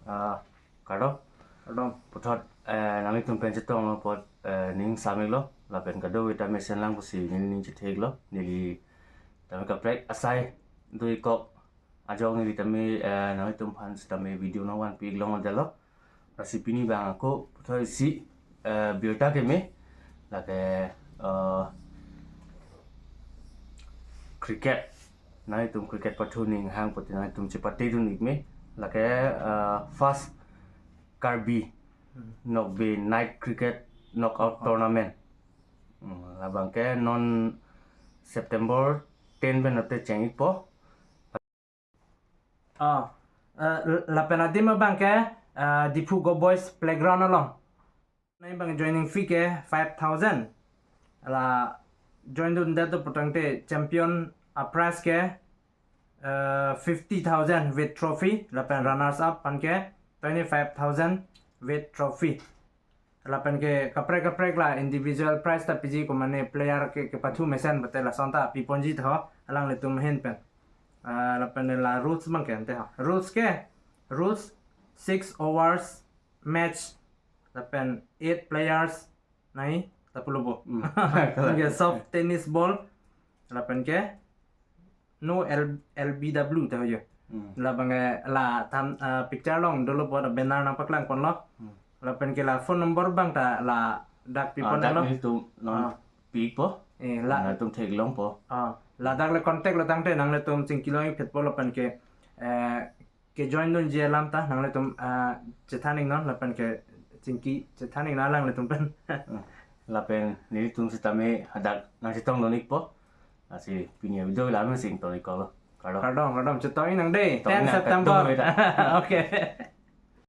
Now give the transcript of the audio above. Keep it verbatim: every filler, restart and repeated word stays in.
Ah, kardom. Kardom. Puthot, eh, nanglitum pen chetonglo apot, eh, ning samiklo, lapen kadokave ta mesen lang pusi neli ning chetheklo, neli tame kaprek asai do-ik kok ajok neli tame, eh, nanglitum aphan sitame video nangvanpi-ik longledet lo. Lasi pini abang ako puthot isi, eh, birta keme, lake, eh, cricket. Nanglitum cricket pathu ning hang pute nanglitum chepatedun-ik me. Lake, eh, first Karbi Nokbe Night Cricket Knockout Tournament. Hmm, labang ke non September ten pen lote cheng-ikpo. Ah, eh, lapen adim abang ke, eh, Diphu Go Boys Playground along. Nai abang joining fee ke five thousand. La join dundet putangte champion a prize ke, eh, fifty thousand with trophy. Lapen runners up aphan ke twenty-five thousand with trophy. Lapen ke kaprek kaprek la individual prize ta piji, komane player ke, kepathu mesen pute lason ta piponji tho, alanglitum ahin pen. Ah, lapen la rules abang ke ante ho. Rules ke, rules six overs match, lapen eight players nai, ta pulo bo. Hmm. Lapen ke soft tennis ball, lapen ke no L, L B W ta ho jo. Hmm. Labang ke la tham, ah, picture along dolo po, banner nangpaklangponlo. Hmm. Lapen ke la phone number abang ta ladak Ah, pipon dak lo. Nelitum non Ah. pi-ikpo. Eh, la Nangtum theklongpo. Ah, ladak le contact lo tangte nanglitum chingki long-ik phetpo lapen ke, eh, ke join dunji alam ta nanglitum, ah, chethan-iknon lapen ke chingki chethan-iknon alanglitum pen. Hmm. Lapen nelitum sitame hadak nangchetongdun-ikpo. Lasi pini avideo la-an si ington-ik koklo. Kardom. Kardom, kardom. Chetong-ik nang dei, Chetong-ik ten nang September. Kadokave ta. Okay.